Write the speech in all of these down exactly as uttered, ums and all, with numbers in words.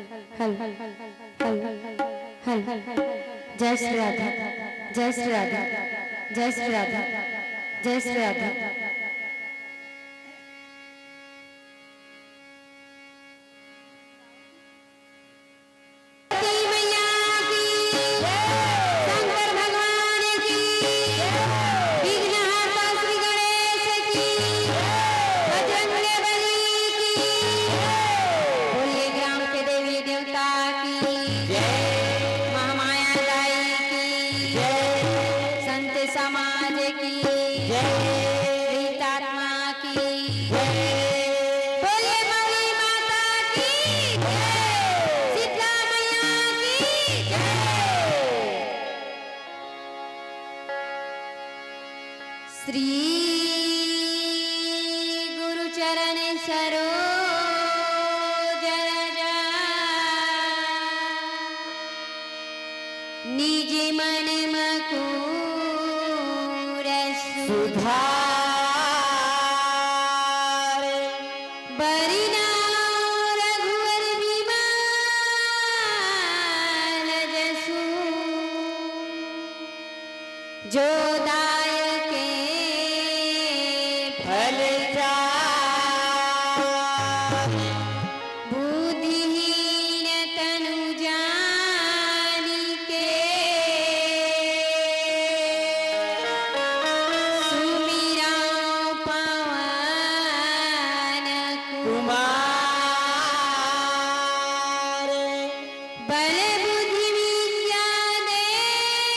Hello, hello, hello, hello. जय श्री राधे, जय श्री राधे, जय श्री राधे, जय श्री राधे। सरस्वती मैया की, शंकर भगवान की, विघ्नहर्ता श्री गणेश की, बजरंग बली की। बोलिए ग्राम के देवी देवता की, महामाया दाई की, संत समाज की, प्रीतात्मा की। बोलिए मौली माता की, शीतला मैया की। श्री गुरु चरण सरोज रज, निज मन मकुर सुधार। बरनउँ रघुवर बिमल जसु, जो दायके फल चार। बुद्धिहीन तनु जानिके, सुमिरउँ पवन कुमार। बल बुद्धि विद्या देव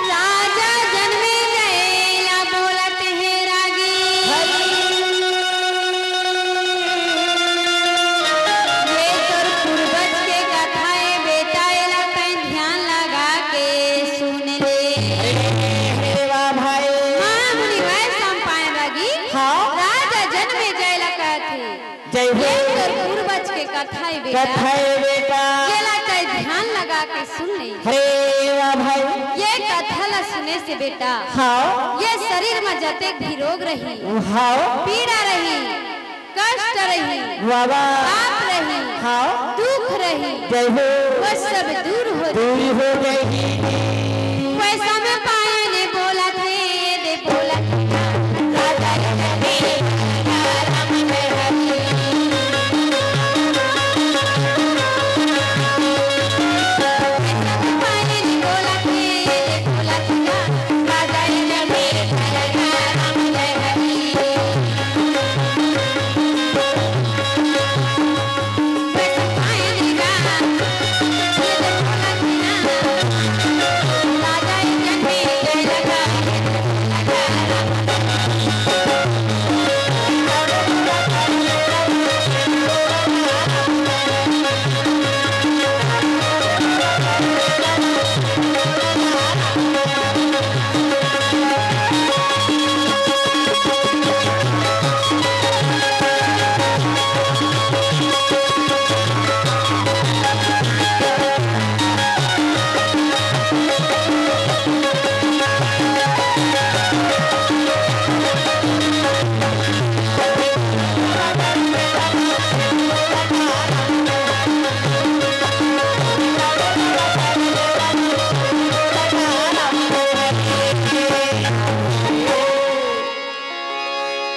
राजा जनमे जय ला बोलत हे रागी। ये तोर पूर्वज के कथा ए बेटा, एला तैं ध्यान लगा के सुन ले। अरे वाह भाई। महामुनि वै सम्पायन रागी। हाँ। राजा जनमे जय ला कहत हे। जय हो। ये तोर पूर्वज के कथा ए बेटा। कथा ए बेटा। एला तैं ध्यान लगा के सुन ले। अरे वाह भाई। ये कथा ला सुने से बेटा, हाँ। ये शरीर में जतेक भी रोग रही, हाँ। पीड़ा रही, कष्ट रही, वाह वाह। पाप रही, हाँ। दुख रही, जय हो। वो सब दूर हो दूर हो जाही। वै सम्पायन बोलत हे, दे बोलत हे।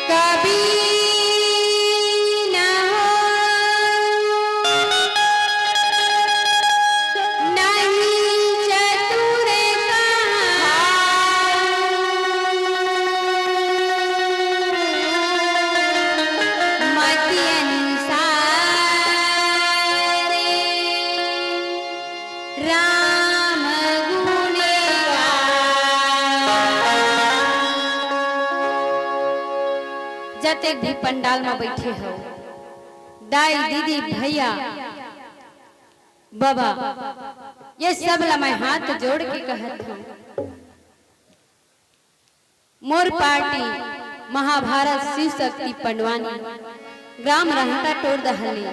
कवि न हो, नहीं चतुर कहाऊं, मति अनुसार राम गुण गाऊं। जतेक भी पंडाल में बैठे हो, दाई, दीदी, भैया, बाबा, ये सब ला मैं हाथ जोड़ के कहत हूँ, मोर पार्टी महाभारत शिव शक्ति पंडवानी, ग्राम रहता टोर दहली,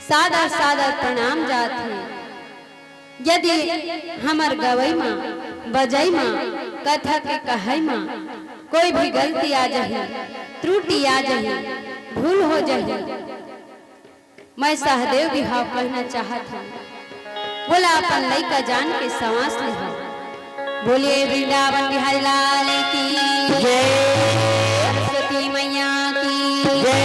सादर सादर प्रणाम जात हे। यदि हमर गवई मा, बजई मा, कथा के कहई मा कोई भी गलती आ जाही, त्रुटि आ जाही, भूल हो जाही, मैं सहदेव बिहाव कहना चाहत हूँ। बोला अपन लइका जान के सवांस ले हव। बोलिए वृंदावन बिहारी लाल की जय। सरस्वती मैया की जय।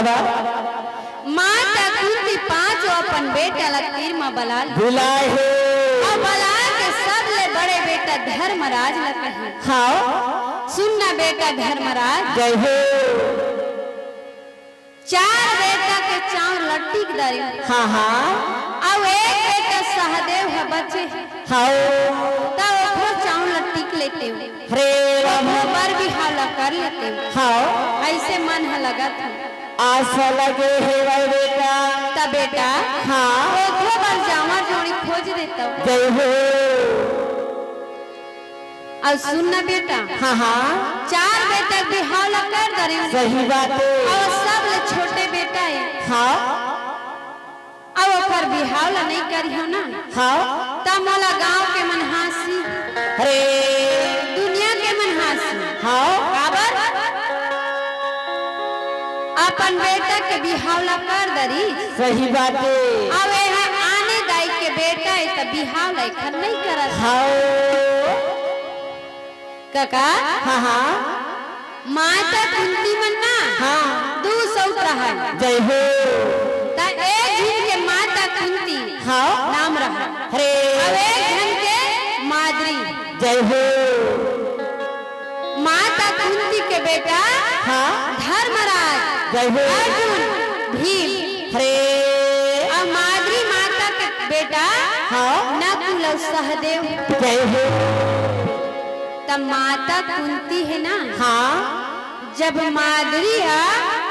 माता कुंती पांचों अपन बेटा ला तीर म बला ले। बुलाए हे। अउ बला के सबले बड़े बेटा धर्मराज ला कहे, हाँ। सुन ना बेटा धर्मराज। जय हो। चार बेटा के चांउर ल टीक डारिन। हाँ, हाँ। अउ एक बेटा सहदेव ह बचे। हाँ। त ओखरो चांउर ल टीक लेतेव। हरे राम। ओखरो बर बिहाव ल कर लेतेव। हाँ। अइसे मन ह लगत हे। आस लगे हेवय बेटा। त बेटा, हाँ। ओखरो बर जांवर जोड़ी खोज देतव। जय हो। अउ सुन ना बेटा, हाँ, हाँ। चार बेटा के बिहाव ला कर डरेंव। सही बात हे। अउ सबले छोटे बेटा हे। हाँ। अउ ओकर बिहाव ला नइ करिहंव ना, हाँ। त मोला गांव के मन हाँसही। अरे। दुनिया के मन हाँसही। हाँ। काबर? अपन बेटा के बिहाव ला कर डरिस। सही बात हे। अउ एह आने दाई के बेटा हे त बिहाव ला एखर नइ करत। हाँ। कका, हाँ, हाँ। माता कुंती मन ना, हाँ। दू सौत रहय। जय हो। त एक झिन के माता कुंती, हाँ। नाम रहय। अरे। अउ एक झन के माद्री। जय हो। माता कुंती के बेटा, हाँ। धर्मराज, जय हो। अर्जुन, भीम। अरे। अउ माद्री माता के बेटा, हाँ। नकुल अउ सहदेव। जय हो। त माता कुंती हे ना, हाँ। जब माद्री ह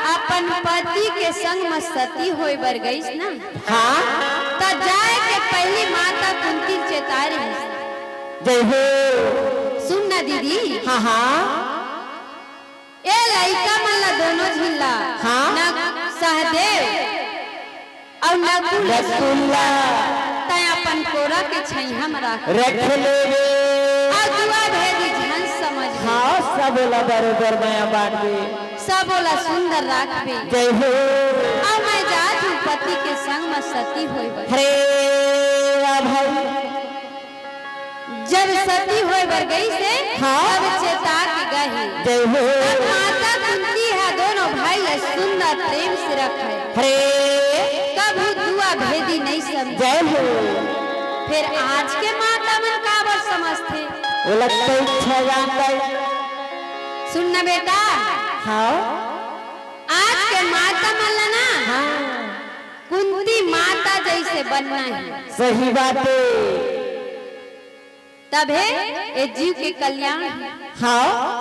अपन पति के संग म सती होय बर गईस ना, हाँ। त जाय के पहिली माता कुंती ल चेताय रिहिस। जय हो। सुन ना दीदी। हाँ, हाँ। ए लइका मन ला, दोनों झिन ला, हाँ। न सहदेव अउ नकुल नकुल ला। तैं अपन कोरा के छइहां म रख। रख लेबे। अउ दुआ भेदी झन समझबे। हाँ, सब ओला बरोबर मया बांटबे। सब ओला सुंदर राखबे। जय हो। अउ मैं जात हूँ पति के संग म सती होय बर। अरे वाह भाई। जब सती होय बर गईस हे, हाँ। तब चेता के गए हे। जय हो। तब माता कुंती ह दोनों भाई ल सुंदर प्रेम से रखे। अरे। कभू दुआ भेदी नइ समझे। जय हो। फेर आज के माता मन काबर समझथे? ओला तो इच्छा जानता है। सुन ना बेटा। हाँ। आज के माता मन ला ना, हाँ। कुंती माता जइसे बनना हे। सही बात हे। तभे ए जीव के कल्याण हे। हाँ।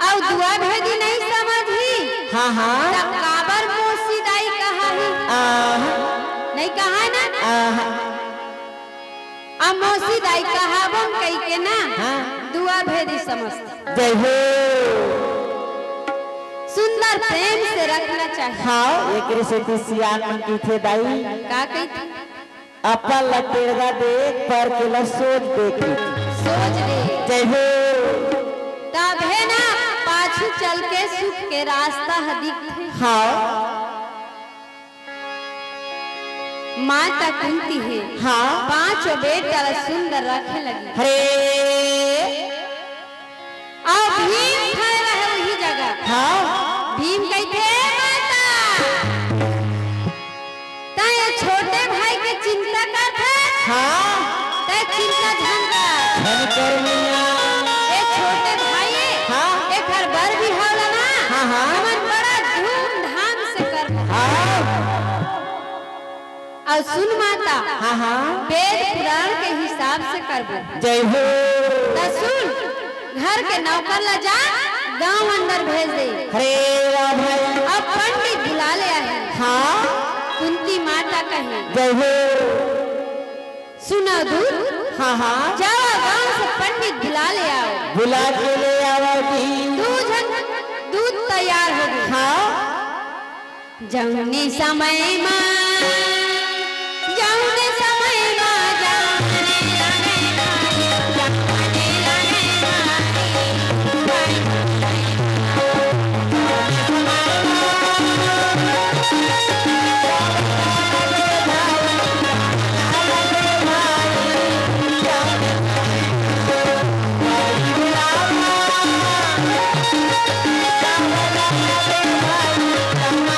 अउ दुआ भेदी नइ समझही। हाँ, हाँ। त काबर मौसी दाई कहाही? आहा। नइ कहाय ना? आहा। अब मौसी दाई कहाबो कहिके ना, हाँ। दुआ भेदी समझथे। जय हो। सुंदर प्रेम से रखना चाहिए। हाँ, एकरे सेती सियान मन कहिथे दाई। का कहिथे? अपन ल टेड़गा देख, पर के ल सोझ देख। सोझ देख। जय हो। तभे ना पाछू चल के सुख के रास्ता ह दिखथे। हाँ। माता कुंती हे। हाँ। पांचों बेटा ल सुंदर रखे लगी। अरे। अउ भीम खड़े रहे उही जगह। हाँ। भीम कहिथे, "ए माता, तैं ए छोटे भाई के चिंता करथस? हाँ। तैं चिंता झन कर। झन कर मिया। ए छोटे भाई, हाँ। एखर बर बिहाव ला ना, हाँ, हाँ। हमन बड़ा धूमधाम से करबो।" हाँ। अउ सुन माता, हाँ, हाँ। वेद पुराण के हिसाब से करबो। जय हो। त सुन, घर के नौकर ला जा, गांव अंदर भेज दे। अरे वाह भाई। अब पंडित बुला ले आहे। हाँ। कुंती माता कहे। जय हो। सुनो दूत। हाँ, हाँ। जाओ गांव से पंडित बुला ले आओ। बुला के ले आवा जी। दू झन दूत तैयार होगे। हाँ। जउने समय मा, जउने समय मा, जउने समय मा, जउने समय मा,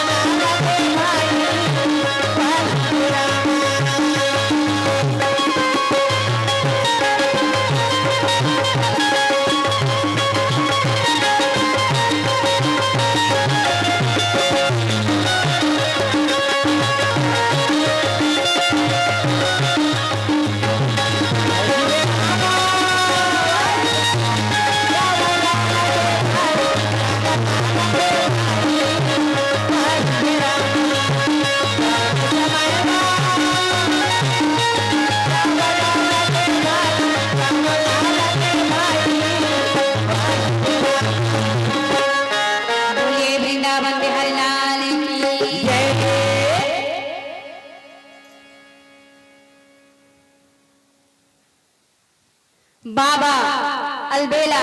अलबेला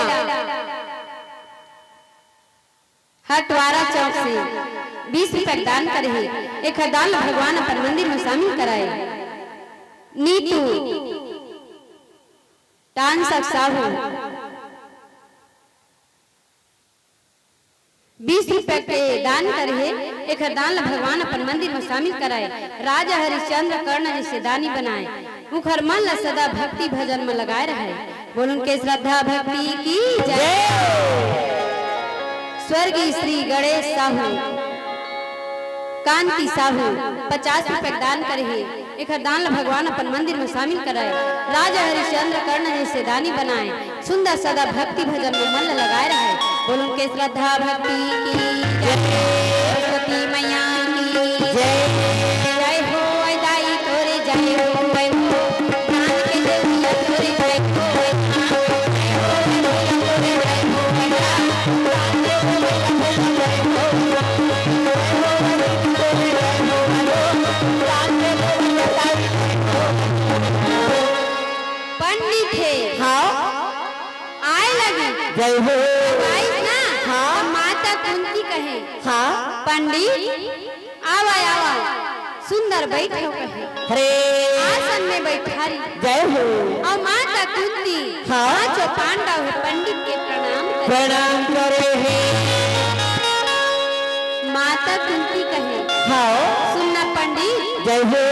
हटवारा चौक से बीस रुपया के दान करे हे। एखर दान ल भगवान अपन मंदिर में शामिल कराए। नीतू टांसक साहू बीस रुपया के दान करे हे। एखर दान ल भगवान अपन मंदिर में शामिल कराए। राजा हरिश्चंद्र कर्ण जैसे दानी बनाए। उखर मन ल सदा भक्ति भजन में लगाए रहे। बोल उनके श्रद्धा भक्ति की जय। जय। स्वर्गीय श्री गणेश साहू, कांति साहू पचास रुपया के दान करे हे। एखर दान ल भगवान अपन मंदिर में शामिल कराए। राजा हरिश्चंद्र कर्ण जैसे दानी बनाए। सुंदर सदा भक्ति भजन में मन ल लगाए रहे। बोल उनके श्रद्धा भक्ति की जय। सरस्वती मैया की जय। जय हो ए दाई तोरे जय हो ए हो। ज्ञान के देवतिया तोरे जय हो ए हो। जय हो ए भैया तोरे जय हो ए हो। ज्ञान के देवतिया तोरे जय हो ए हो। जय हो ए भैया तोरे जय हो ए हो। ज्ञान के देवतिया तोरे जय हो ए हो। पंडित हे। हाँ। आए लगी। जय हो। अब आइस ना, हाँ। त माता कुंती कहे, हाँ। पंडित, आवा, आवा, सुंदर बैठो कहे। हरे। आसन में बैठारी। जय हो। अउ माता कुंती, हाँ। पांचों पांडव हे पंडित के प्रणाम करे। प्रणाम करे हे। माता कुंती कहे, हाँ। सुनना पंडित, जय हो।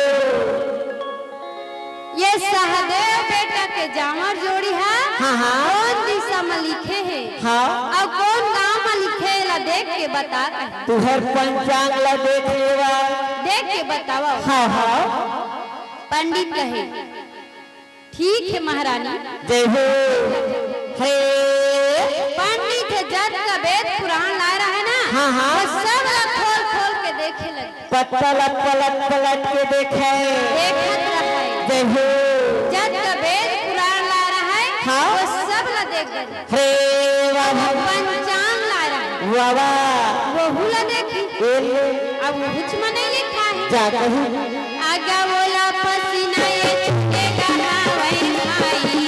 ये सहदेव बेटा के जांवर जोड़ी ह हाँ, हाँ। कोन दिशा म लिखे हे? हाँ। अउ कोन गांव म लिखे हे, एला देख के बता कहे। तुहर पंचांग ला देख लेवा। देख के बतावा। हाँ, हाँ। पंडित कहे, ठीक हे महारानी। जय हो। हे। पंडित ह जतका वेद पुराण लाए रहे ना, हाँ, हाँ। वो सब ला खोल खोल के देखे लगे। पत्ता ला पलट पलट के देखे। देखत रहय। जय हो। जतका वेद पुराण लाए रहय, हाँ। वो सब ला देख डरे। हे वाह। पंचांग लाए रहय। वाह, वाह। वहू ला देखी। ए ले। अब कुछ म नइ लिखा हे। जा कही। आगा ओला पसीना ये छूटे कहावय भाई।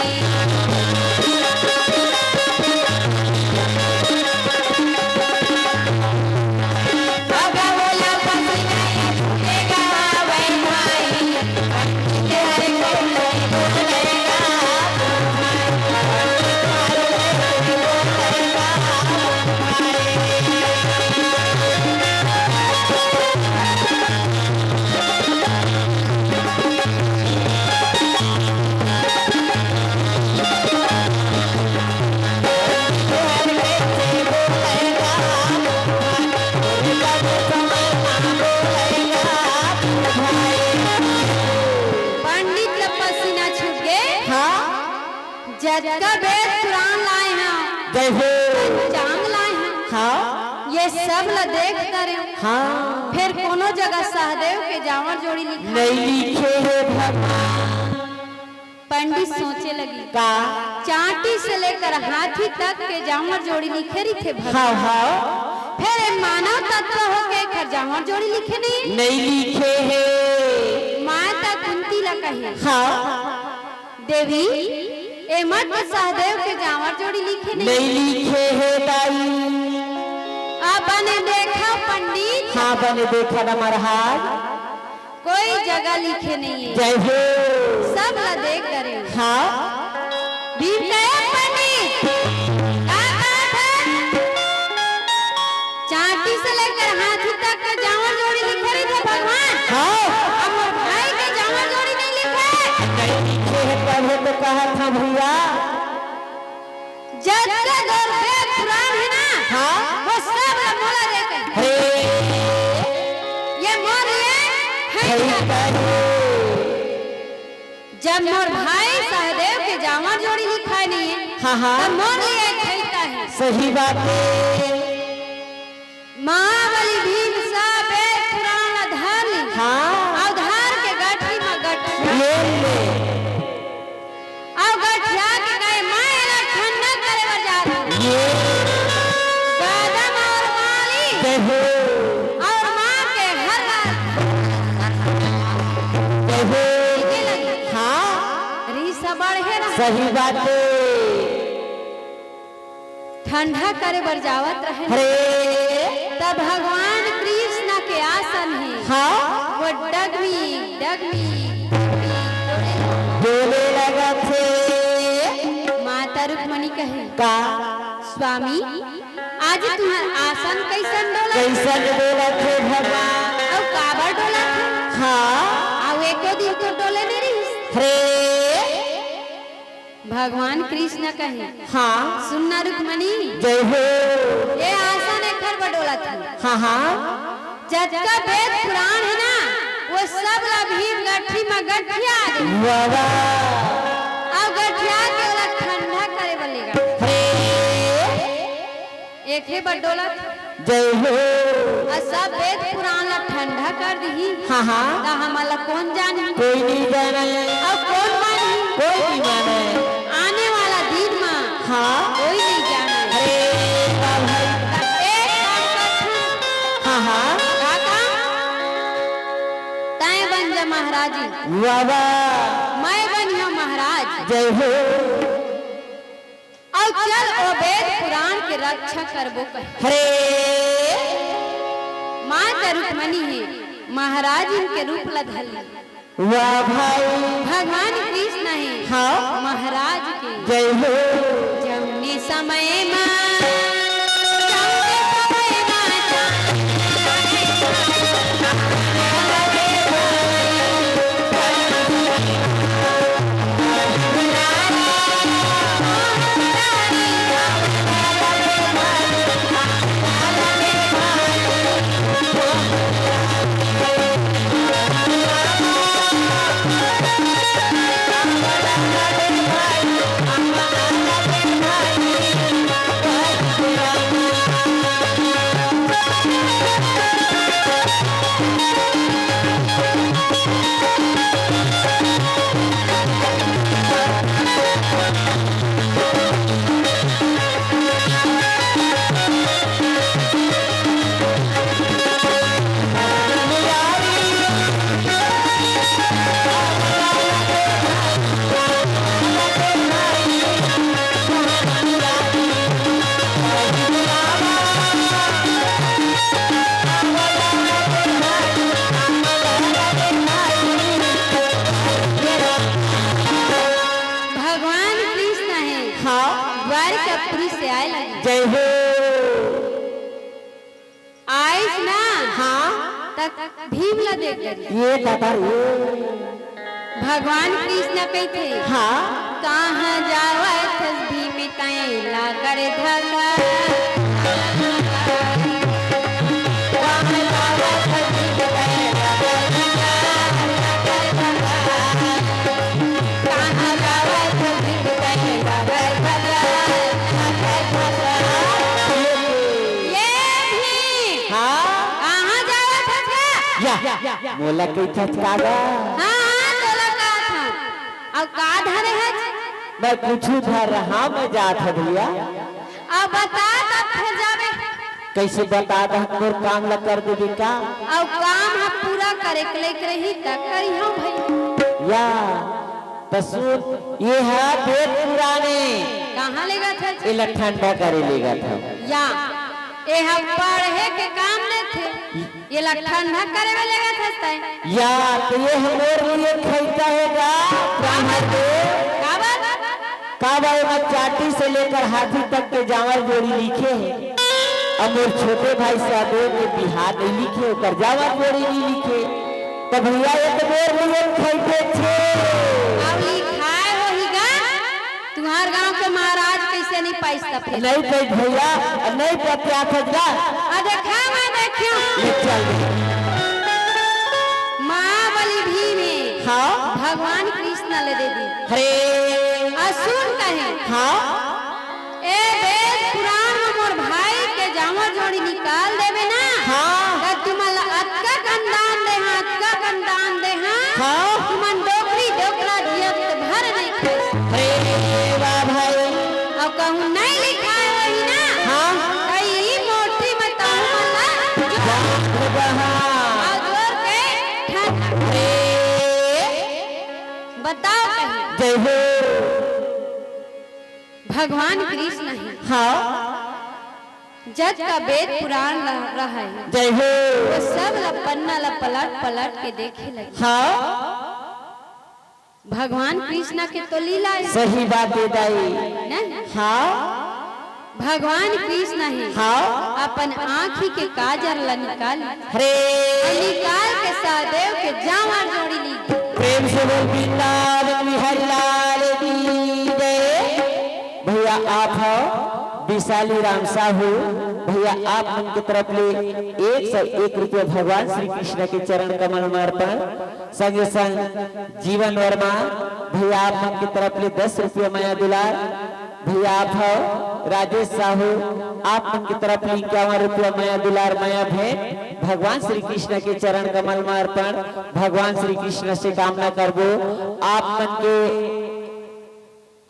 पंडित ल पसीना छूट गे। हाँ। जतका वेद पुराण लाए हंव, जय हो। पंचांग लाए हंव, हाँ। ये सब ल देख डरेंव। हाँ। फेर कोनो जगह सहदेव के जांवर जोड़ी लिखा नइ लिखे हे भगवान। पंडित सोचे लगी, का? चांटी से लेकर हाथी तक के जांवर जोड़ी लिखे रहिथे भगवान। हाँ, हाँ। फेर ए मानव तत्व होके एखर जांवर जोड़ी लिखे नइ? नइ लिखे हे। माता कुंती ला कहे, हाँ। देवी, एमा तो सहदेव के जांवर जोड़ी लिखे नइ? नइ लिखे हे दाई। अब बने देखा पंडित। हाँ, बने देखा ना महाराज। कोई जगह लिखे नइ हे। जय हो। सब ला देख डरेंव। हाँ। भीम कहे, पंडित, का बात हे? चांटी से लेकर हाथी तक के जांवर जोड़ी लिखे रहिथे भगवान। हाँ। अब मोर भाई के जांवर जोड़ी नइ लिखे। नइ लिखे हे तभे तो कहत हंव भैया। जतका तोर वेद पुराण हे ना, हाँ। वो सब ला मोला दे के। हे। ये मोर लिए हे। हे। जब मोर भाई सहदेव के जांवर जोड़ी लिखाय नइ हे, हाँ, हाँ। तब मोर लिए खैता हे। सही बात हे। महाबली भीम सब वेद पुराण धर ली। हाँ। अउ धर के गठरी म गठिया। ये ले। अउ गठिया के कहे, "मैं एला ठंडा करे बर जात हंव।" ये। गदा म ओरमाली। जय हो। अउ माँ के हर बात। जय हो। हाँ। रीस बढ़े रहा। सही बात हे। ठंडा करे बर जावत रहे। अरे। त भगवान कृष्ण के आसन हे। हाँ। वो डगमी, डगमी, डगमी डोले लगथे। माता रुक्मणी कहे, का? स्वामी, आज तुहर आसन कइसन डोलत हे? कइसन डोलत हे भगवान? अउ काबर डोलत हे? हाँ। अउ एको दिन तो डोले नइ रहिस। अरे। भगवान कृष्ण कहे, हाँ। सुन ना रुक्मणी, जय हो। ये आसन एखर बर डोलत हे। हाँ, हाँ। जतका वेद पुराण हे ना, वो सब ला अभी गट्ठी म गठिया दे। वाह, वाह। अउ गठिया के ओला ठंडा करे बर लेगा। अरे। एके बर डोलत। जय हो। अउ सब वेद पुराण ला ठंडा कर दिही। हाँ, हाँ। त हमन ला कोन जानही? कोई नइ जानय। अउ कोन मानही? कोई नइ मानय। आने वाला दिन म हाँ। कोई नइ जानय। अरे वाह भाई। त एक काम करथन। हाँ, हाँ। का काम? तैं बन जा महाराज। वाह, वाह। मैं बनिहौं महाराज। जय हो। अउ चल ओ वेद पुराण के रक्षा करबो कहे। अरे। माता रुक्मणी हे, महाराज इनके रूप ला धर ले। वाह भाई। भगवान कृष्ण हे, हाँ। महाराज के। जय हो। जउने समय मा, जउने समय मा भगवान कृष्ण हे। हाँ। द्वारिकापुरी से आए लगे। जय हो। आइस ना। हाँ। त भीम ला देख डरिस। ये दादा रे। भगवान कृष्ण कहिथे। हाँ। कहाँ जावत हस भीम तैं ला कर धका। ये भी। हाँ। कहाँ जावत हस गा? या, मोला कहिथस का गा? हाँ, हाँ, तोला कहत हँव। अउ का धरे हस? मैं कुछु धर रहा, मैं जात हँव भैया। अब बता, तब फिर जाबे। कइसे बता दहूँ, मोर काम ला कर देबे का? अउ काम ह पूरा करे के लइक रही, त करिहौं भई। या, त सुन, ये ह वेद पुराण ए। कहाँ लेगत हस? एला ठंडा करे लेगत हँव। या, एहा पढ़े के काम नइ थे। एला ठंडा करे बर लेगत हस तैं। या, त ये ह मोर लिए खइता हे गा, ब्राह्मण देव। काबर? काबर एमा चाटी से लेकर हाथी तक के जांवर जोड़ी लिखे हे। अब मोर छोटे भाई सहदेव के बिहाव नइ लिखे, ओकर जांवर जोड़ी नइ लिखे। त भैया, ये तो मोर लिए खइते थे। अब लिखाय होही गा। तुँहर गाँव के महाराज कइसे नइ पाइस त फेर? नइ पाइस भैया, नइ पतियाथस गा। आ देखा, मैं देखियो। ले चल दे। महाबली भीम हे। हाँ। भगवान कृष्ण ले दे दी। अरे। अउ सुन कहे। हाँ। ए वेद पुराण म मोर भाई के जांवर जोड़ी निकाल देबे ना। हाँ। त तुमन ला अतका कन दान देहँव, अतका कन दान देहँव। हाँ। तुमन डोकरी डोकरा जियत भर नइ खाइस। अरे वाह भाई। अउ कहूँ नइ लिखाय होही ना। हाँ। त ई मोटी म तहूँ मन ला बांध दहा। अउ जोर के ठन। अरे। बताओ कहीं। जय हो। भगवान कृष्ण हे। हाँ। जग का वेद पुराण रह-, रहय, जय हो। वो सब ला पन्ना ला पलट पलट के देखे लगे। हाँ। भगवान कृष्ण के तो लीला है। सही बात है दाई। नहीं? हाँ। भगवान कृष्ण है। हाँ। अपन आँखी के काजर ला निकाल। हरे। और निकाल के सहदेव के जांवर जोड़ी ली। प्रेम से बोल वृंदावन बिहारी लाल की जय। भैया आप हो विशाली राम साहू, भैया आप मन के तरफ ले एक सौ एक रुपया भगवान श्री कृष्ण के चरण कमल में अर्पण। संगे संग जीवन वर्मा भैया आप मन के तरफ ले दस रुपया मया दुलार। भैया आप हो राजेश साहू, आप मन के तरफ ले इक्यावन रुपया मया दुलार मया भेंट भगवान श्री कृष्ण के चरण कमल में अर्पण। भगवान श्री कृष्ण से कामना करबो आप मन के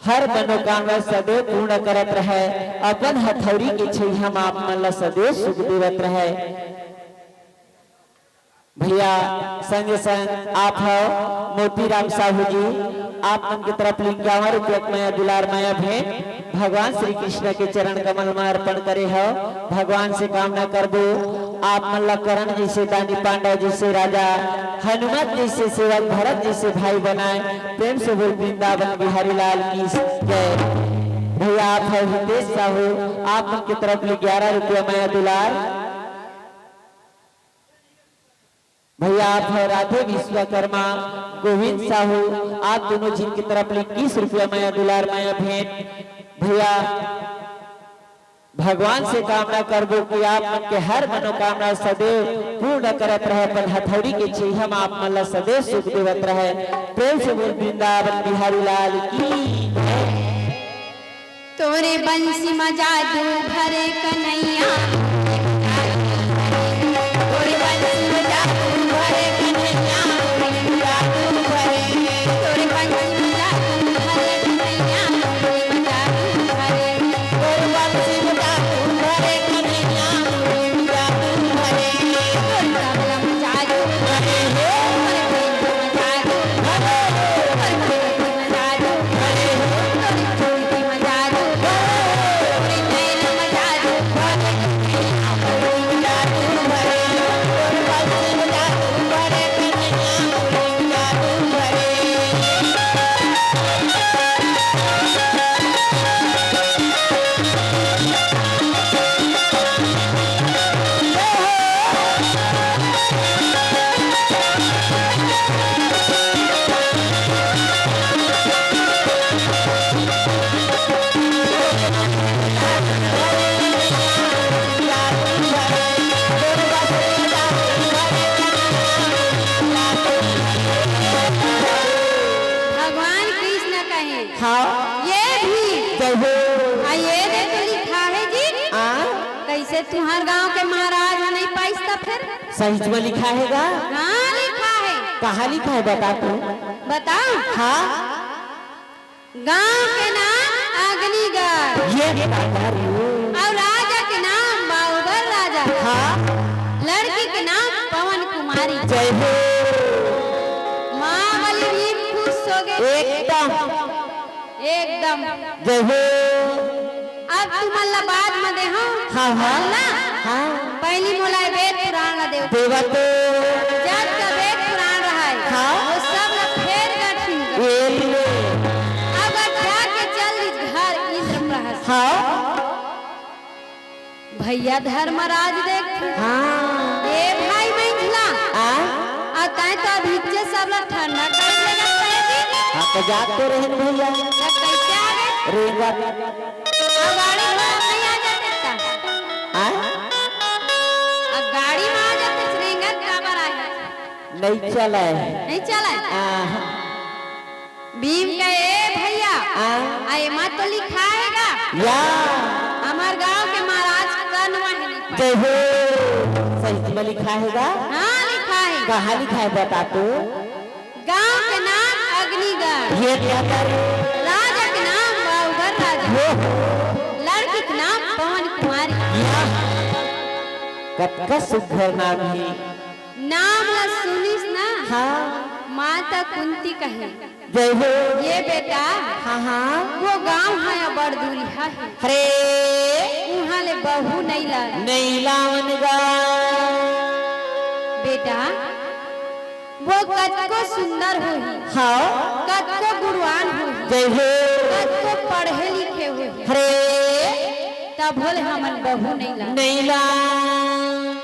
हर मनोकामना सदैव पूर्ण करत रहय, अपन हथौड़ी के छइहा म आप मन ला सदैव सुख देवत रहय। भैया संगे संग आप हो मोतीराम साहू जी, आप मन के तरफ ले इक्यावन रुपया के मया दुलार मया भेंट भगवान श्री कृष्ण के चरण कमल में अर्पण करे हो। भगवान से कामना करबो आप मन ला कर्ण जैसे, दानी पांडव जैसे, राजा हनुमत जैसे, सेवक भरत जैसे भाई बनाए। प्रेम से बोल वृंदावन बिहारी लाल की जय। भैया आप हो हितेश साहू, आप मन के तरफ ले ग्यारह रुपया मया दुलार। भैया आप हो राधे विश्वकर्मा गोविंद साहू, आप दोनों जिन के तरफ ले इक्कीस रुपया मया दुलार मया भेंट। भैया भगवान से कामना करबो कि आप मन के हर मनोकामना सदैव पूर्ण करत रहे, अपन हथौड़ी के छइहा म आप मन ला सदैव सुख देवत रहे। प्रेम से बोल वृंदावन बिहारी लाल की जय। तोरे बंसी म जादू भरे कन्हैया। तोरे बंसी म जादू भरे कन्हैया। तोरे बंसी म जादू भरे कन्हैया। भगवान कृष्ण कहे, हाँ। ये भी। जय हो। आ, ये दे तो लिखा है जी। आ? कैसे तुहार गांव के महाराज ह नहीं पाइस त फिर? सही में लिखा है गा? हाँ, लिखा है। कहाँ लिखा है बता तू? बताओ। हाँ। गांव के नाम अग्निगढ़। ये बता रे। और राजा के नाम बाहुबल राजा। हाँ। लड़की के नाम पवन कुमारी। जय हो। महाबली भीम खुश हो गए। एकदम। एकदम। जय हो। अब तुमन ला बाद म देहूं। हाँ, हाँ। ना? हाँ। पहली मोला ए वेद पुराण ला देव। देवा तो। जग का वेद पुराण रहय। हाँ। वो सब ला फेर गठिन कर। ये ले। अब गठिया के चल दिस घर इंद्रप्रस्थ। हाँ। भैया धर्मराज देख। हाँ। ए भाई मंझला। आ? आ तैं तो अभिच्चे सब ला ठंडा कर देना चाहिए। हाँ, तो जात तो रहन भैया। तो कैसे आ गए? रेंगत। अब गाड़ी घोड़ा नहीं आ जाते का? आ? अब गाड़ी में आ जाते, रेंगत काबर आए? नहीं चले। नहीं चले? आ। भीम कहे, "ए भैया, आ? आ एमा तो लिखा है गा? या। हमर गांव के महाराज कर्ण वाहिनी पर।" जय हो। सही में लिखा है गा? हाँ, लिखा है। कहाँ लिखा है बता तो? गांव के नाम अग्निगढ़। ये क्या कर? राजा के नाम बाहुबल राजा। हो। लड़की के नाम पवन कुमारी। या। कतका सुघर नाम है। नाम ला सुनिस ना? हाँ। माता कुंती कहे, जय हो। ये बेटा, हाँ, हाँ। वो गांव है, बड़ दूरिहा है। हरे। उहाँ ले बहू नइ लान। नइ लावन गा। बेटा, वो कतको सुंदर होही। हाँ। कतको गुणवान होही। जय हो। कतको पढ़े लिखे होही। हरे। तभो ले हमन बहू नइ लान। नइ लान।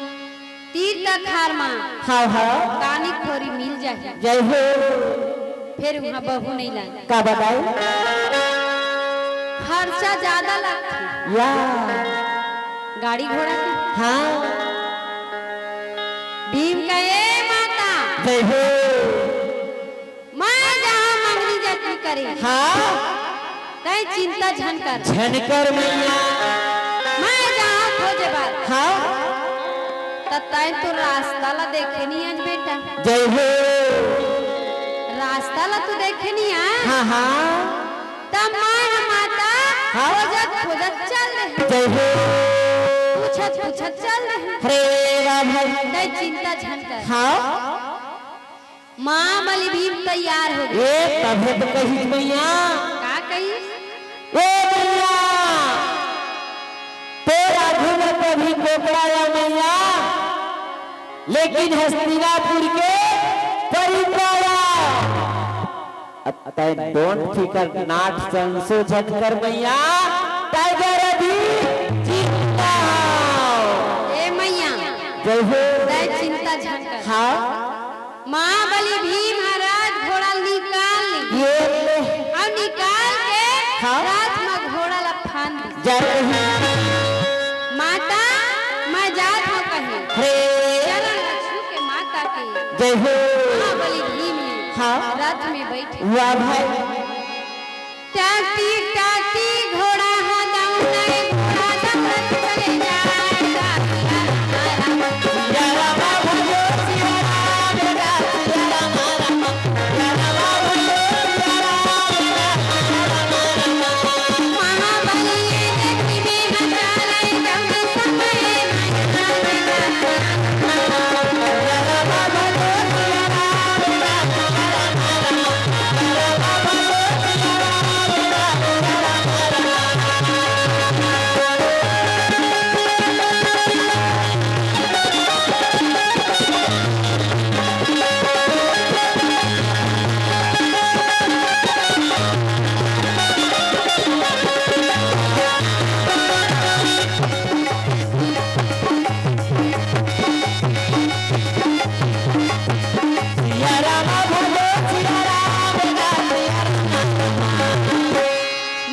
तीर तखार मा। हाँ, हाँ। कानी खोरी मिल जाही। जय हो। फेर उहाँ बहू नइ लान। का बताई? खर्चा जादा लगथे। या। गाड़ी घोड़ा के। हाँ। भीम कहे, "ए माता।" जय हो। मैं जाहूँ मंगनी जचनी करे। हाँ। तैं चिंता झन कर। झन कर मैया। मैं जाहूँ खोजे बर। हाँ। त तैं तो रास्ता ला देखे नइ हस बेटा। जय हो। रास्ता ला तू देखे नइ हस। हाँ, हाँ। त मैं ह माता हाँ। खोजत खोजत चल दे। जय हो। पूछत पूछत चल दे। हरे वाह भाई। तैं चिंता झन कर। हाँ। महाबली भीम तैयार हो गे। ए, तभे तो कहिस मैया। का कहिस? ए मैया, तोर आघू में कभी कोकड़ा या मैया, लेकिन हस्तिनापुर के परिपाया। अतः don't फिकर, not संशोधन कर मैया, टाइगर अभी जिंदा हो। ए मैया, जय हो। तैं चिंता झन कर। हाँ। महाबली भीम ह रथ घोड़ा ल निकाल ली। ये ले। अउ निकाल के हाँ। रथ म घोड़ा ल फांद दी। जय हो। माता, मैं जात हूँ कहे। हे। चरण ल छू के माता के। जय हो। महाबली भीम ह हाँ। रथ में बैठे। वाह भाई। टाटी टाटी घोड़ा हा दौड़े, घोड़ा दौड़त चले जाए।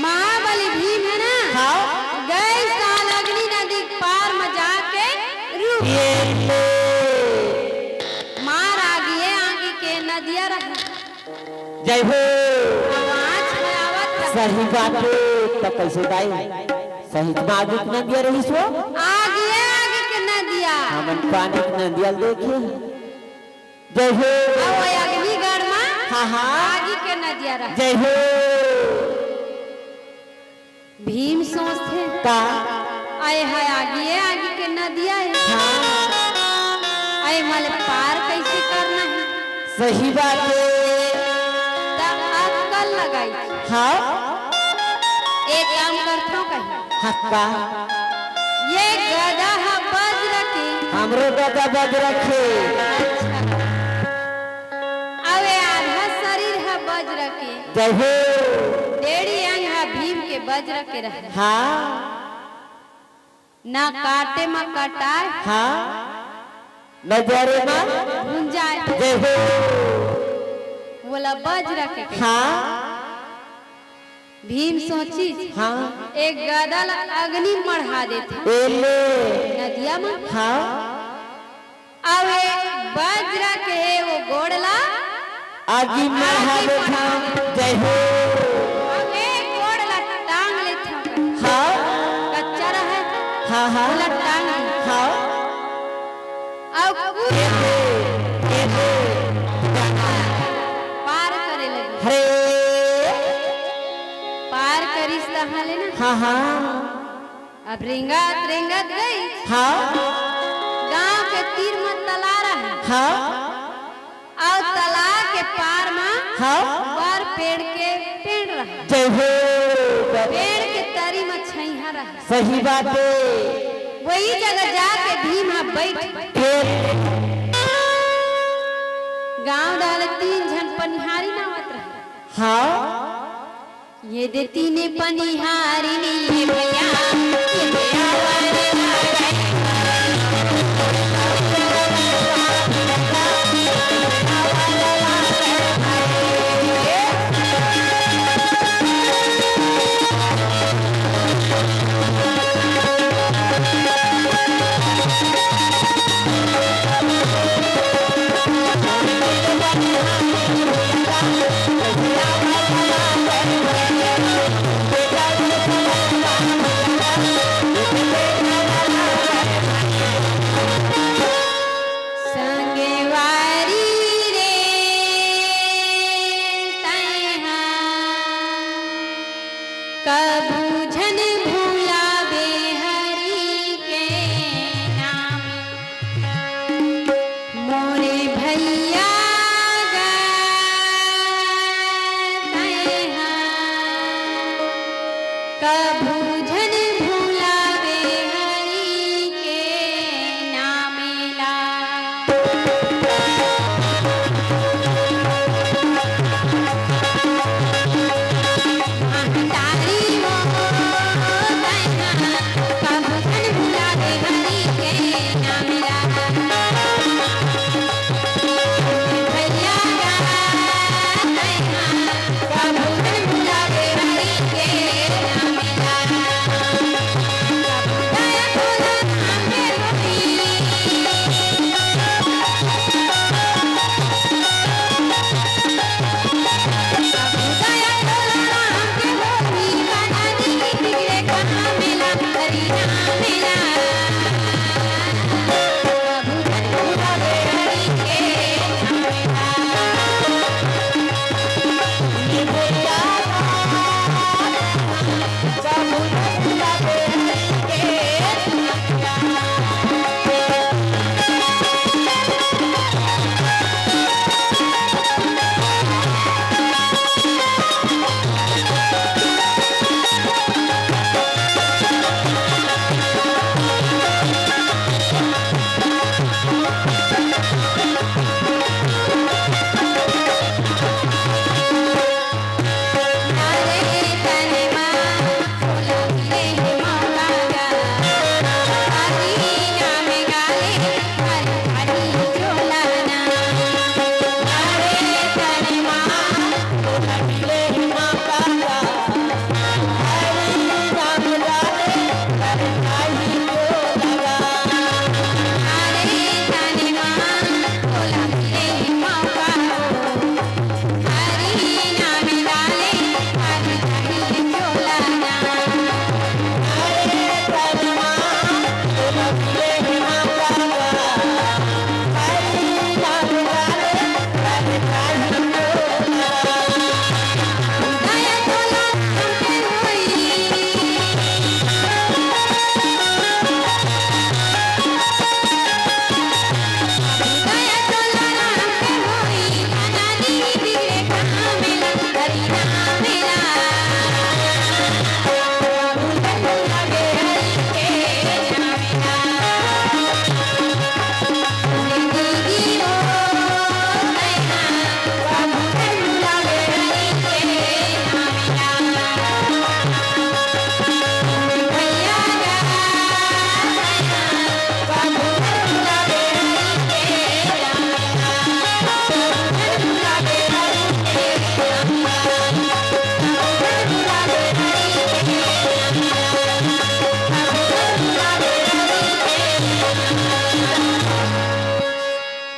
महाबली भीम है ना, हाँ। गए साल अग्नि नदी के पार में जाके रुक ये ले। मार आगे आगे के नदिया रहा। जय हो। आवाज में आवत रहा। सही बात है, तो कैसे दाई? सही में आगे के नदिया रहिस हो? आगे आगे के नदिया। हमन पानी के नदिया देखे। जय हो। अब अग्निगढ़ में हाँ, हाँ। आगे के नदिया रहा। जय हो। भीम सोचथे, का? आए है आगे, आगे के नदिया है। हाँ। आए मले पार कैसे करना है? सही बात है। त अक्कल लगाई। हाँ। एक काम करथो कहीं। हाँ, का? ये गदा ह बज्र के। हमरो गदा बज्र के। अच्छा। अउ ए आधा शरीर ह बज्र के। जय हो। डेढ़ी अंग ह भीम के बज्र के रहे। हाँ। ना काटे म कटाए। हाँ। न जरे म। भुंजाए। जय हो। वोला बज्र के। हाँ। भीम सोचिस, हाँ। एक गदा ल अग्नि मढ़ा देथंव। ए ले। नदिया म। हाँ। अउ ए बज्र के हे वो गोड़ ला आगी मढ़ा आगी देथंव। मढ़ा देथंव। जय हो। अउ ए गोड़ ला टांग लेथंव। हाँ। कच्चा रहे। हाँ, हाँ। ओला टांग दे। हाँ। अउ कूद। ए दे, ए दे। पार करे लगे। हरे। पार करिस तहाँ ले ना। हाँ, हाँ। अब रेंगत रेंगत गई। हाँ। गांव के तीर म तला रहा। हाँ। अउ तला के पार म हाँ। बर पेड़ के पेड़ रहा। जय हो। पेड़ के तरी म छइहा रहा। सही बात हे। वही जगह जाके भीम ह बैठ। फिर? गांव डाहर तीन झन पनिहारी नावत रहे। हाँ। ये दे तीने पनिहारी नी ये भैया, ये दे आवाज आ गई। संगवारी रे तैहा कभू झन भुलाबे हरि के नाम। मोरे भैया गा तैहा कभू झन भुलाबे हरि के नाम ला। महतारी हो तैहा कभू झन भुलाबे हरि के नाम ला। भैया गा तैहा कभू झन भुलाबे हरि के नाम ला।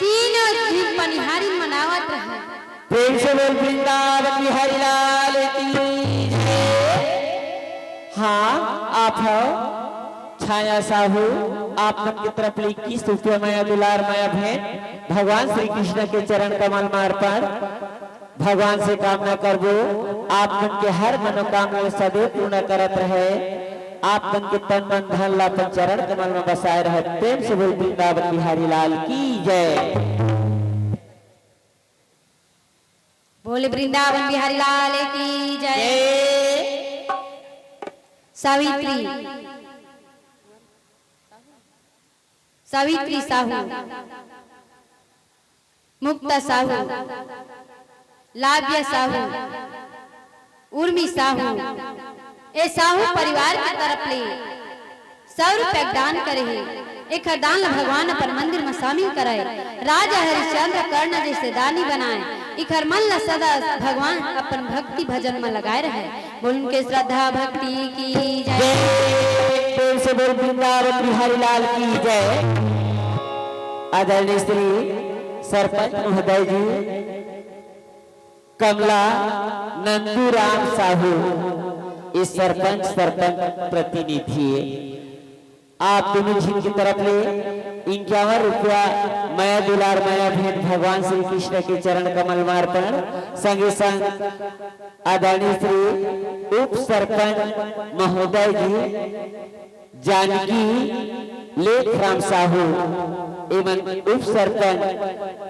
तीनों झिन पनिहारी मनावत रहे। प्रेम से बोल वृंदावन बिहारी लाल की जय। हाँ, आप हो छाया साहू, आप मन के तरफ ले इक्कीस रुपया मया दुलार मया भेंट भगवान श्री कृष्ण के चरण कमल म अर्पण। भगवान से कामना करबो, आप मन के हर मनोकामना ल सदैव पूर्ण करत रहे, आप मन के तन मन धन ला अपन चरण कमल म बसाए रहे। प्रेम से बोल वृंदावन बिहारी लाल की जय। बोले वृंदावन बिहारी लाल की जय। जय। सावित्री, सावित्री साहू, मुक्ता साहू, लाव्या साहू, उर्मी साहू, ए साहू परिवार के तरफ ले सौ रुपया दान करे हे। एखर दान ल भगवान अपन मंदिर म शामिल करय। राजा हरिश्चंद्र कर्ण जैसे दानी बनाय। इखर मन ल सदा भगवान अपन भक्ति भजन म लगाए रहय। बोल उनके श्रद्धा भक्ति की जय। जय। प्रेम से बोल वृंदावन बिहारी लाल की जय। आदरणीय श्री सरपंच महोदय जी, कमला नंदूराम साहू, इस सरपंच, सरपंच प्रतिनिधि, आप दोनों झिन की तरफ ले इक्यावन रुपया मया दुलार मया भेंट भगवान श्री कृष्ण के चरण कमल म अर्पण। संगे संग आदरणीय श्री उप सरपंच महोदय जी, जानकी लेखराम साहू, एमन उप सरपंच,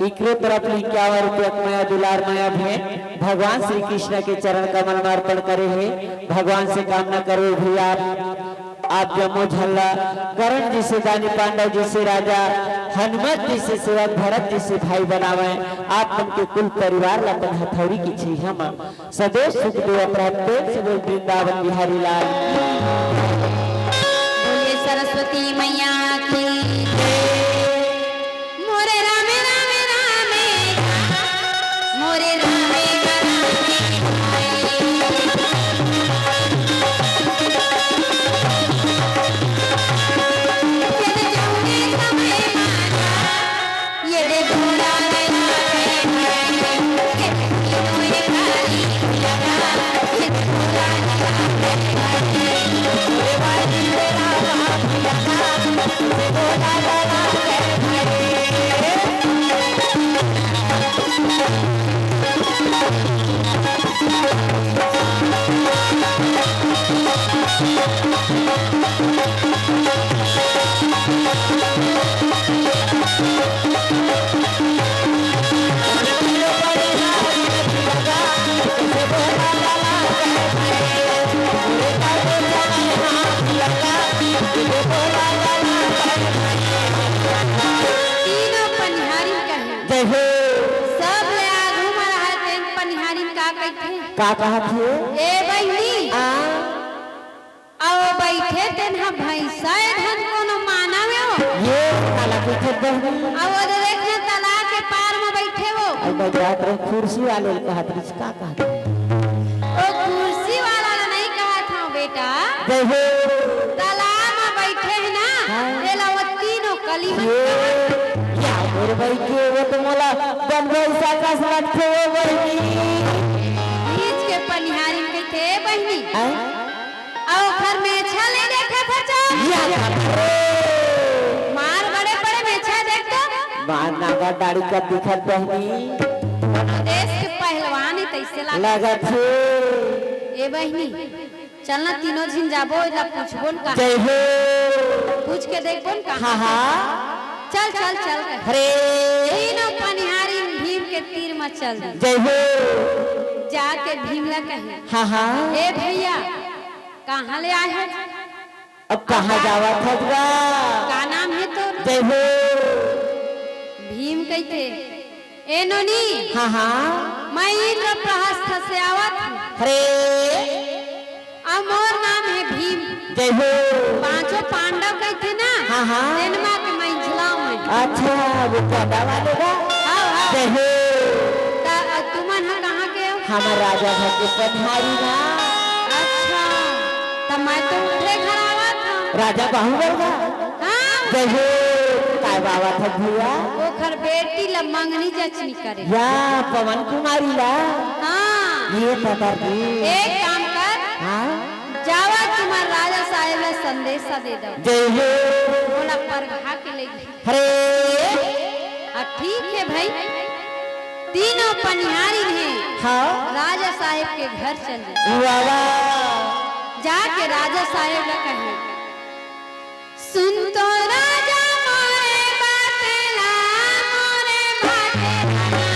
इकरो तरफ ले इक्यावन रुपया मया दुलार मया भेंट भगवान श्री कृष्ण के चरण कमल म अर्पण करे हे। भगवान से कामना करो भैया, आप जम्मो झन ला कर्ण जैसे दानी, पांडव जैसे राजा, हनुमत जैसे सेवक, भरत जैसे भाई बनावय। आप मन के कुल परिवार ला अपन हथौड़ी के छइहा म सदैव सुख देवत रहत। प्रेम से बोल वृंदावन बिहारी लाल की। बोलिए सरस्वती मैया की। मोरे रामे, रामे, रामे, मोरे रामे, रामे। तीनों पनिहारिन कहे। जय हो। सब ले आगू म रहत तेन पनिहारिन का कहिथे? का कहत हे? ए बहिनी। आ? अउ बइठे तेन ह भैंसा ए धन कोनो मानव ए वो। ये काला कहिथे बहिनी? अउ वो दे देख ना तालाब के पार म बइठे वो। अउ मैं जात रहे कुर्सी वाले ल कहत रहिस, का कहत रहिस? ओ कुर्सी वाला ल नहीं कहत हंव बेटा। जय हो। तालाब म बइठे हे ना, हाँ। तेला वो तीनों कली मन ये, कहत। या मोर बहिनी के वो तो मोला बन भैंसा कस लगथे वो बहिनी। बीच के पनिहारिन कहिथे, ए बहिनी। हाँ? अउ ओखर मेछा ले देखत हच। या बाप रे। मार बड़े बड़े मेछा देख तो। मार नागा दाढ़ी का दिखत बहिनी। कोनो देश के पहलवान हे तइसे लागत। लागत हे। ए बहिनी, चल ना तीनों झिन जाबो, एला पूछबो न का। जय हो। पूछ के देखबो न का। हाँ, हाँ। चल, चल, चल कहे। हरे। तीनों पनिहारिन भीम के तीर म चल दे। जय हो। जाके भीम ला कहे। हाँ, हाँ। ए भैया, कहाँ ले आए हस? अब कहाँ जावत हस गा? का नाम हे तोर? जय हो। भीम कहिथे, ए नोनी, हाँ, हाँ। मैं इंद्रप्रस्थ से आवत हंव। हरे। अउ मोर नाम हे भीम। जय हो। पांचों पांडव कहिथे ना, हाँ, हाँ। तेन म के मंझला मैं। अच्छा, वो गदा वाले बा? हाँ, हाँ। जय हो। त, अ, तुमन ह कहाँ के हो? हमर राजा घर के पनिहारी ना। अच्छा, त मैं तो उठे घर आवत हंव। राजा बाहुबल बा? हाँ। जय हो। काय बावत हे भैया? ओखर बेटी ला मंगनी जचनी करे। या पवन कुमारी ला? हाँ। ये पता नहीं। एक काम कर। हाँ। जावा तुम्हर राजा साहेब ला संदेशा दे दव। जय हो। ओला परघा के लेगही। हरे। हाँ, ठीक हे भई। तीनों पनिहारिन हे। हाँ। राजा साहेब के घर चल दे। वाह, वाह। जाके राजा साहेब ला कहे, सुन तो राजा मोरे बात ला, मोरे बात ला।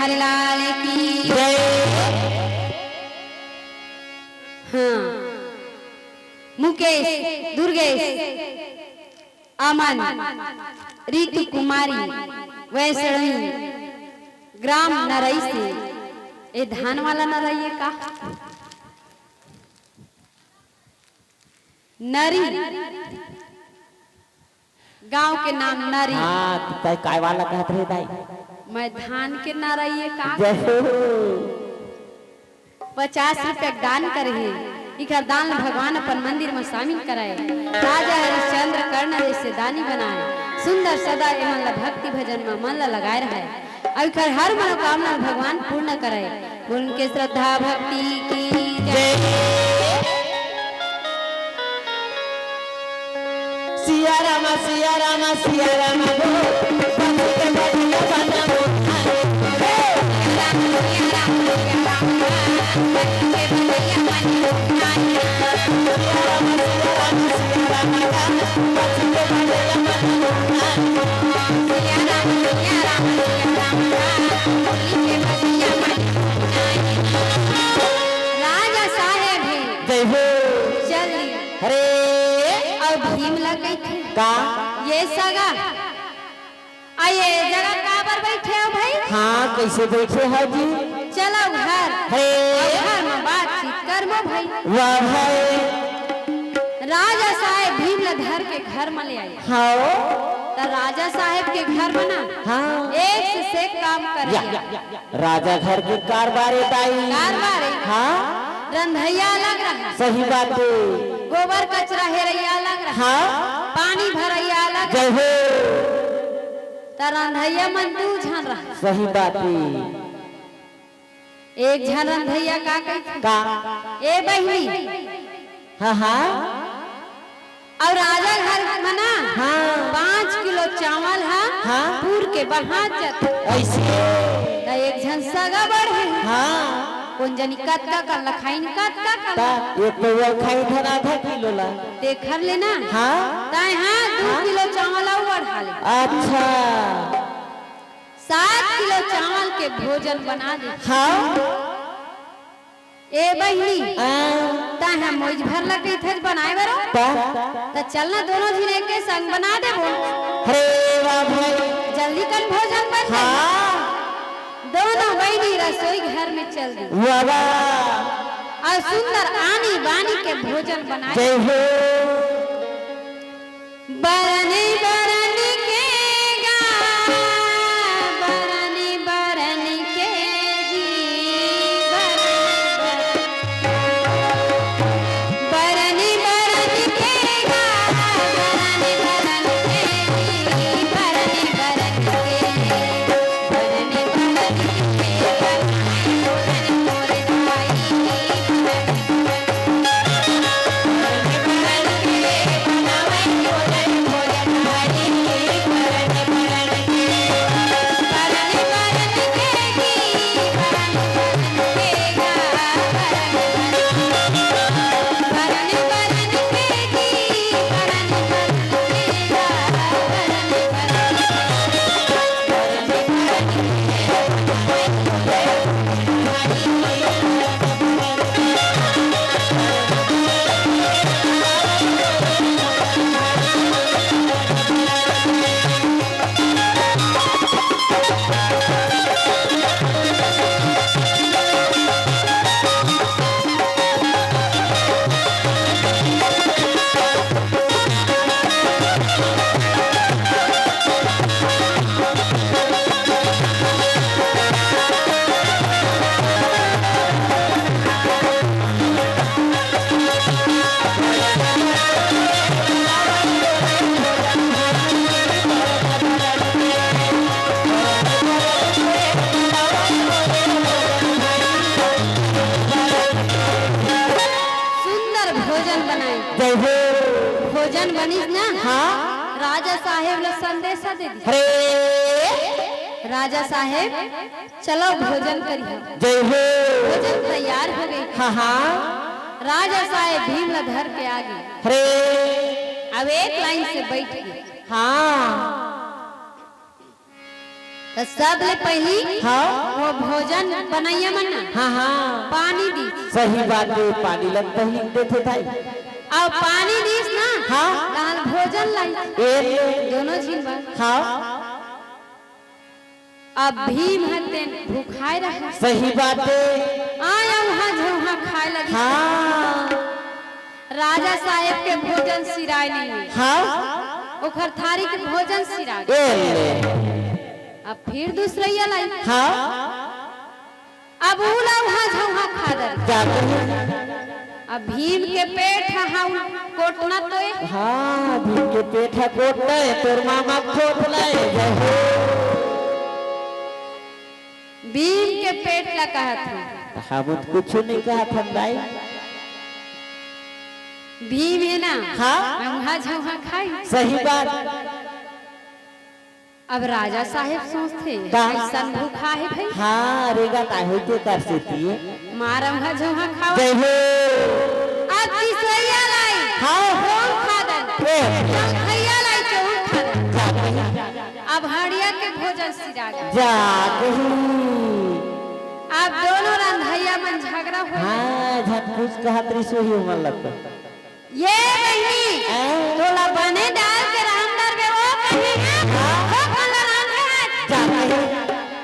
हरे लाल की जय। हाँ, मुकेश, दुर्गेश, अमन, रितु कुमारी, वैष्णवी, ग्राम नरई से। ए धान वाला नरई ए का? नरी। गांव के नाम नरी। हाँ, त तै काय वाला कहत रहे दाई? मैं धान के नरई ए का? जय हो। पचास रुपया के दान करे हे। इखर दान ल भगवान अपन मंदिर म शामिल कराए। राजा हरिश्चंद्र कर्ण जैसे दानी बनाए। सुंदर सदा एमन ल भक्ति भजन म मन ल लगाए रहय। अउ इखर हर मनोकामना ल भगवान पूर्ण करय। बोल के श्रद्धा भक्ति की जय। जय। सिया रामा, सिया रामा, सिया रामा बोल। राजा साहेब हे। जय हो। चल ली। अरे। अउ भीम ला कहिथे। का? ये सगा, अ ये जगह काबर बइठे हो भाई? हाँ, कइसे बइठे हो जी? चलो घर। अरे। अउ घर म बातचीत करबो भाई। वाह भाई। राजा साहेब भीम ला धर के घर म ले आए। हाँ। त राजा साहेब के घर म ना, हाँ। एक से एक काम करे। या, या, या, या। राजा घर के कारबार ए दाई। कारबार ए। हाँ। रंधइया अलग रहा। सही बात हे। गोबर कचरा हेरइया अलग रहा। हाँ। पानी भरइया अलग रहा। जय हो। त रंधइया मन दू झन रहा। सही बात हे। एक झन रंधइया का कहिथे? का? ए बहिनी। हाँ, हाँ। अउ राजा घर म ना, हाँ। पाँच किलो चावल ह, हाँ। पूर के बहात जाथे। अइसे? त एक झन सगा बढ़े। हाँ। कोन जनी कतका कन ल खाइन, कतका कन ल। त एक पउवा खाइन धन आधा किलो ला। तेखर ले ना। हाँ। तैं हा दू हाँ। किलो चावल अउ बढ़ा ले। अच्छा। सात किलो चावल के भोजन बना दे। हाँ। ए बहिनी, आ। तैं हा मोइज भर ला कहिथस बनाए बरो? त? त चल ना, दोनों झिन एके संग बना देबो। अरे वाह भाई। जल्दी कन भोजन बन जाए। हाँ। दोनों बहिनी रसोई घर में चल दी। वाह, वाह। अउ सुंदर आनी बानी के भोजन बनाए। जय हो। बरनी बरनी के गा, बरनी बरनी के जी, बरनी बरनी, बरनी बरनी के गा, बरनी बरनी के जी, बरनी बरनी के, बरनी बरनी के गा। सुंदर भोजन बनाए। जय हो। भोजन बनिस ना? हाँ। राजा साहेब ला संदेशा दे दी। अरे। राजा साहेब, चलो भोजन करिहा। जय हो। भोजन तैयार हो गे। हाँ, हाँ। राजा साहेब भीम ला धर के आ गे। अरे। अब एक लाइन से बइठ गे। हाँ। सबले पहिली हाँ। वो भोजन बनइया मन ना हाँ, हाँ। पानी दीस। सही बात हे, पानी ल पहिली देथे भाई। अउ पानी दीस ना, हाँ। तहान भोजन लाइस। ए ले। दोनों झिन बर। हाँ। अब भीम ह तेन भुखाए रहे। सही बात हे। आय अउहा झउहा खाए लगिस। हाँ। राजा साहेब के भोजन सिराय नइ हे। हाँ। ओखर थारी के भोजन सिरा गे। ए ले। अब फिर दूसरइया लाइस। हाँ। अब उ ल अउहा झउहा खा दे। जाके। अब भीम के पेट ह हाउ कोटना तोय। हाँ, भीम के पेट ह कोटना हे, तोर मामा खोटना हे, जय हो। भीम के पेट ल कहत हे। हम तो कुछु नइ कहत हन दाई। भीम हे ना, हाँ। अउहा झउहा खाई। सही बात। अब राजा साहेब सोचथे, का? अइसन भूखा हे भाई। हाँ, रेंगत हे तेकर सेती। मार अउहा झउहा खावा। जय हो। अब तीसरइया लाइस। हाँ। ओहू खा दे। ए। चौथइया लाइस, ओहू खा दे। जा कही। अब हड़िया के भोजन सिरा गे। जा कही। अब दोनों रंधइया मन झगरा हो गे। हाँ, झन कुछ कहत रहिस होही ओमन ल तो। ए बहिनी, हाँ। तोला बने डाल के रांध डरबे ओ कहीं, हाँ। ओ कला रांध के हाथ। जा कही।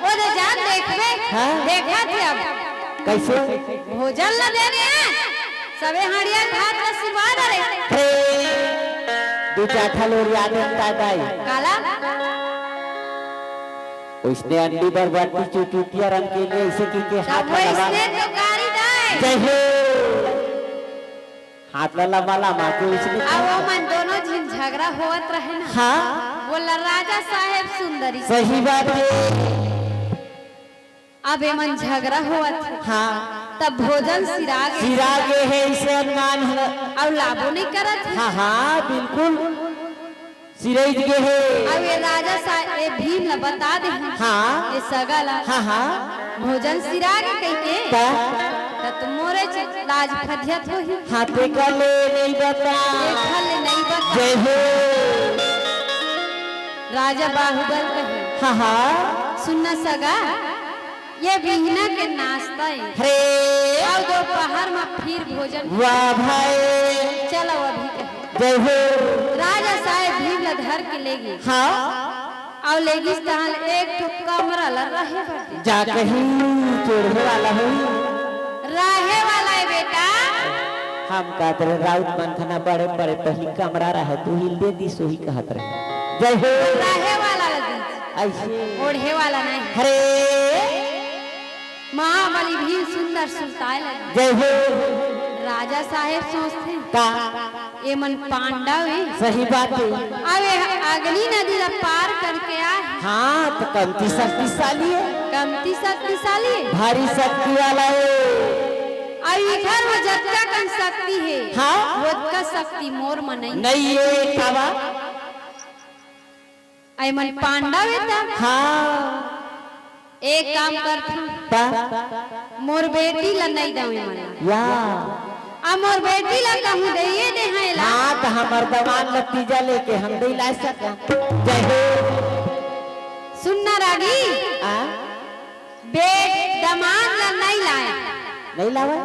ओ दे जा देखबे, हाँ। देखत हे अब। कइसे? भोजन ल दे रे, सबे हड़िया भात ल सिरवा दे रे। अरे, दू चार ठा लोरिया दे दाई। काला? ओइसने अंडी बर बाटी चुचुतिया रंग के लिए अइसे की के हाथ तब लगा। ओइसने तो गारी दाई। जय हो। हाथ ला लंबा लंबा के उसने अब ओमन दोनों झिन झगरा होवत रहे ना। हाँ। बोला राजा साहेब सुंदरी। सही बात हे। अब एमन झगरा होवत हे। हाँ। तब भोजन सिरा गे। सिरा गे हे, अइसे अनुमान हे। अउ लाबो नइ करत हे। हाँ, हाँ, बिल्कुल। सिरइच गे हे। अउ ए राजा सा-, ए भीम ल बता दे हे। हाँ। ए सगा ल। हाँ, हाँ। भोजन सिरा गे कहिके। त? त तो मोरे च-, लाज फदियत होही। हाँ, तेकर ले नइ बता। तेकर ले नइ बता। जय हो। राजा बाहुबल कहे। हाँ, हाँ। सुन ना सगा, ये बिहना के नाश्ता हे। हरे। अउ दोपहर म फिर भोजन। वाह भाई। चलो अभी कहे। जय हो। राजा साहेब भीम ल धर के ले गे। हाँ। अउ ले गिस तहां एक ठो कमरा ल रहे बर। जा कही चोरहे वाला होही। रहे वाला हे बेटा। हम कहत रहे राउत मन खाना बड़े बड़े पहिली कमरा रहे, तू ही ल दे दिस ओही कहत रहे। जय हो। रहे वाला ल दिस। अइसे। ओढ़े वाला नहीं। हरे। महाबली भीम सुंदर सुरताए लगे। जय हो। राजा साहेब सोचथे, का? एमन पांडव हे। सही बात हे। अउ ए अग्नि नदी ला पार करके आए। हाँ, त कमती शक्तिशाली हे। कमती शक्तिशाली हे। भारी शक्ति वाला हे। अउ इधर म जतका कन शक्ति हे, हाँ। ओतका शक्ति मोर म नइ हे। नइ हे, काबर? अउ एमन पांडव हे त? हाँ। एक काम करथंव। का? मोर बेटी ल नइ दंव एमन ला। या। अउ मोर बेटी ल कहूं देइये देहंव एला। हाँ, त हमर दमांद ल तीजा लेके हम नइ लाय सकन। जय हो। सुन ना रागी। आ? बे-, दमांद ल नइ लाय। नइ लावय?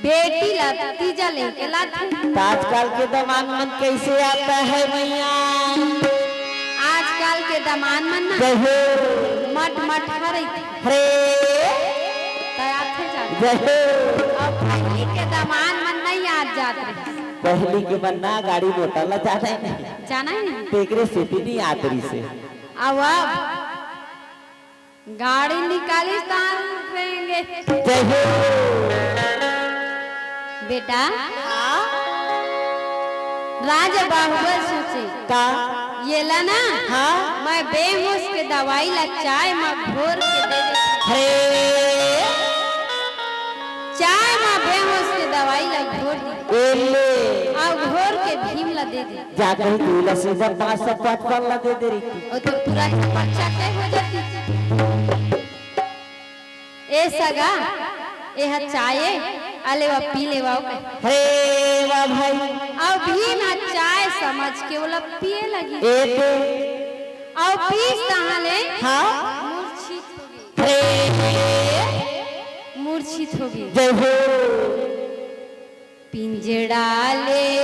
बेटी ला तीजा लेके लाथे। त आजकल के दमांद मन कइसे आता है मैया? आजकल के दमांद मन ना जय हो। मट मट हरई। हरे। त आथे जाथे। जय हो। अउ पहिली के दमांद मन नइ आत जात रहिस। पहिली के मन ना गाड़ी मोटर ला जाना ही नहीं। जाना ही नहीं। तेकरे सेती नइ आत रहिस हे। अउ अब गाड़ी निकालिस तान रेंगे। जय हो। बेटा, हाँ? राजा बाहुबल सोचे, का? ये ला ना, हाँ? मैं बेहोश के दवाई ला चाय मा घोर के दे दे। हरे। चाय मा बेहोश के दवाई ला घोर दे। ए ले। अउ घोर के भीम ला दे दे। जा कही तू ला सीधा पाँच सौ पचपन ला दे दे रहिती। ओ तो पूरा चपाचक हो जाती। ए सगा, ए ह चाय ए, आ लेवा पी लेवा ओ कहे। अरे वाह भाई। अउ भीम ह चाय समझ के ओला पिए लगी। ए दे। अउ पीस तहाँ ले हाँ। मूर्छित होगे। अरे, मूर्छित होगे। जय हो। पिंजड़ा ले